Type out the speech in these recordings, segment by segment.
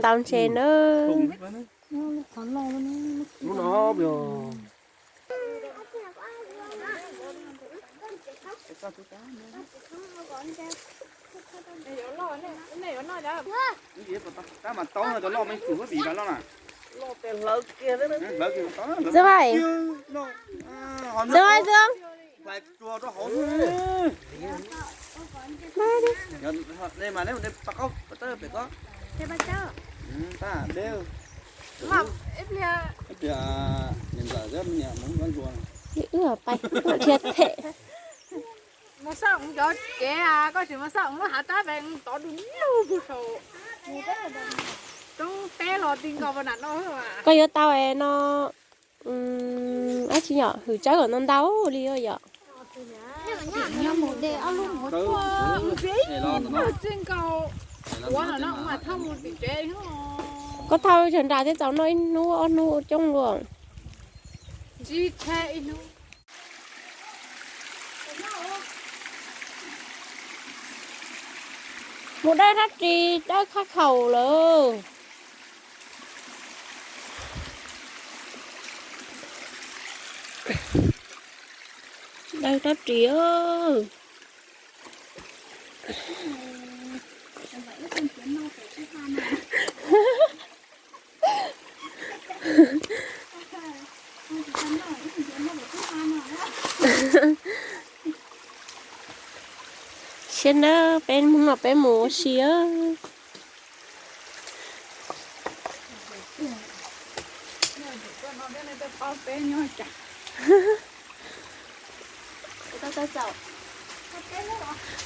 ntau ntses na. Xib Vais, Xib Vais, Xib Vais. Wb pais dhia them. Mus xauj mus cov kev, koj tsis mus xauj mus lub hav tab ve tod du lug pug saum roob teb los ti nkaus na no. Koj yuav tau es no, dab tsi yom, hwm tsawb kom ntau ntau li yom. Koj thauj tsawg nra thiab txaus noj ib hnub ob hnub coob luaj. Mus dawb dab tsi, dawb khab khaum lawm. Dawb dab tsi. Siab na, peb hnub no peb mus ua si.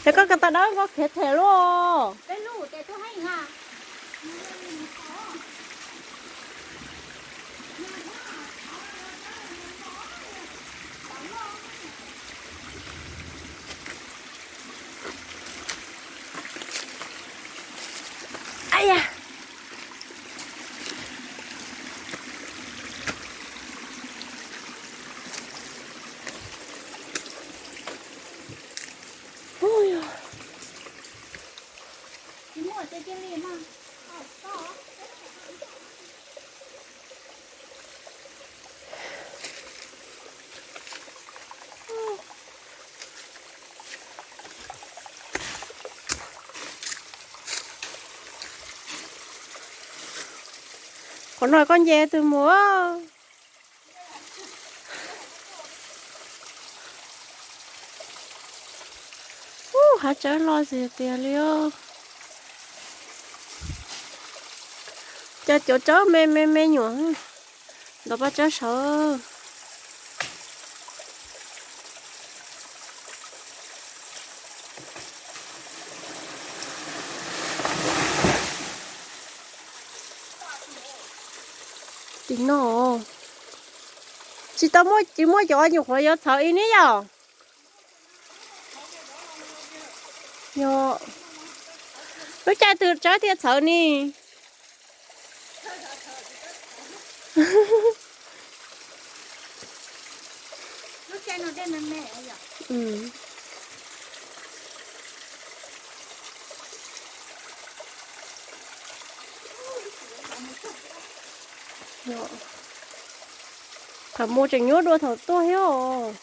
Es koj ko taw dawb vau khiav them luaj. Qhov no koj nce twg mus? Ub, hav tsawb loj tiag tiag li os. Cas cov tsawb me me me nyuam ntawm paj tsawb saud. Tim no tsis tau muaj, tsis muaj cov nyuam qhuav yuav txhawv ib ne yom. Yog lub caij twg tsawb thiaj txhawv ni. Thaum mus tseem nyuaj dua thaum tuaj thiab os.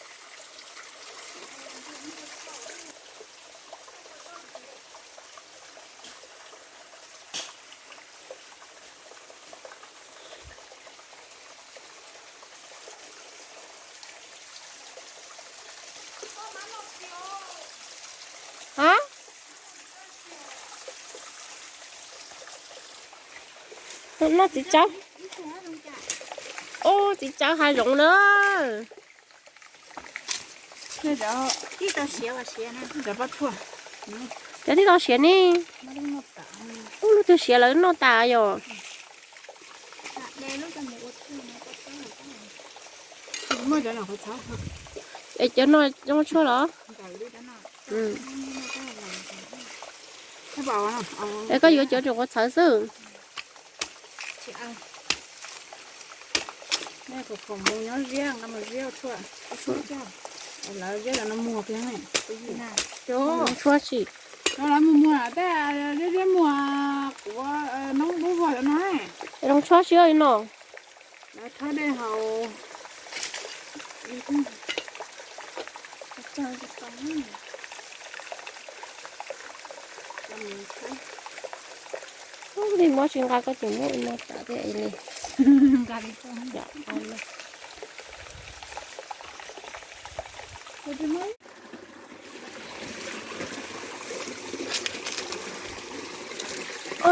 Hab, noj txiv tsawb. Ub, txiv tsawb hav zoov na. Cov tib tau siav ne. Ub, lub twg siav lawv noj tas yom. Es cov no zoo tshuaj los? Es koj yuav cov rau kuv txhawv xwb. Tshuab tsis. Lawv muag muag tej ziab muag kuv noob dub vog no. Zoo tshuab siab li no. Lawv thawb dej haus. Ub, li muab tsis nqa koj ces muab li no tawm thiab li.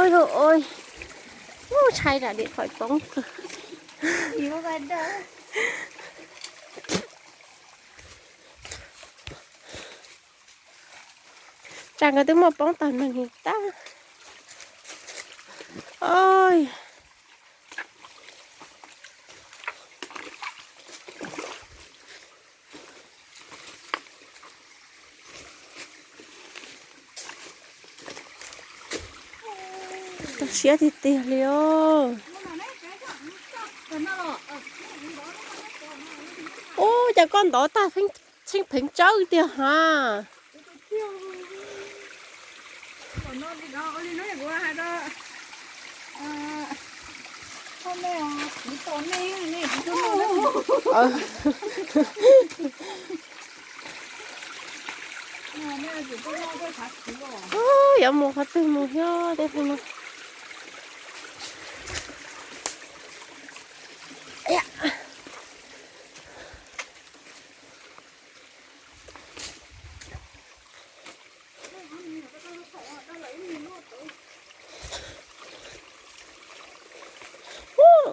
Oj oj, ub, ntshai tsam điện thoại poob kawg. Tsam nkawd twb muaj poob tag neeg li tag. Oj. Txog siab tiag tiag li os. Ub, cas koj ntov tag txheej pheev tsawb tiag ha. Ub, yuav mus qhov twg mus thiab tej no.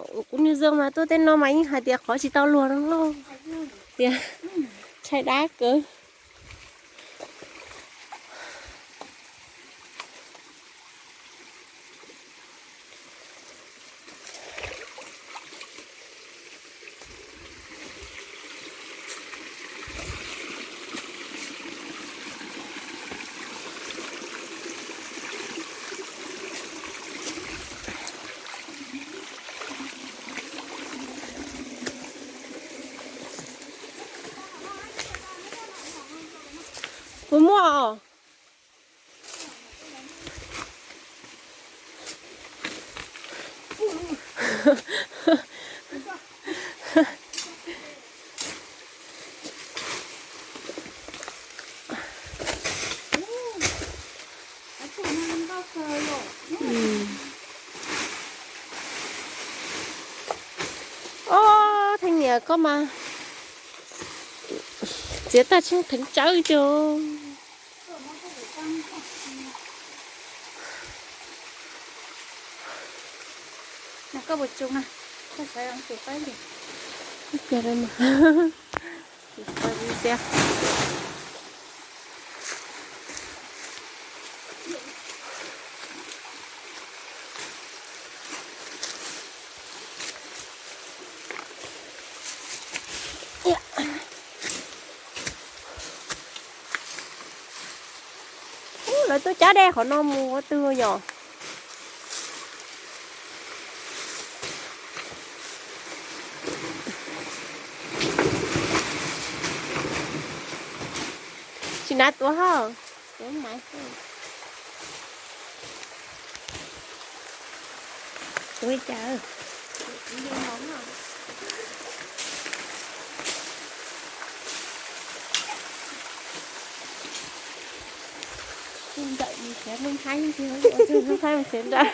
Ub, kuv New Zealand mas tuaj tej no mas yeej hais tias qhov tsis tau luag no lauj. Tias ntshai dab kawg. Puas muaj os? Ob, Theej Niam koj mas txiav tag tseeb theev tsawb tiag. Ub, lawv tuaj cab dej qhov no mus ua twg yom? Tsis hnav tuav hos. Tuav maiv xwb. Tuav li cas? Ntawm mus nrhiav Nuj Nqaib, Nuj Nqaib mus nrhiav nrad.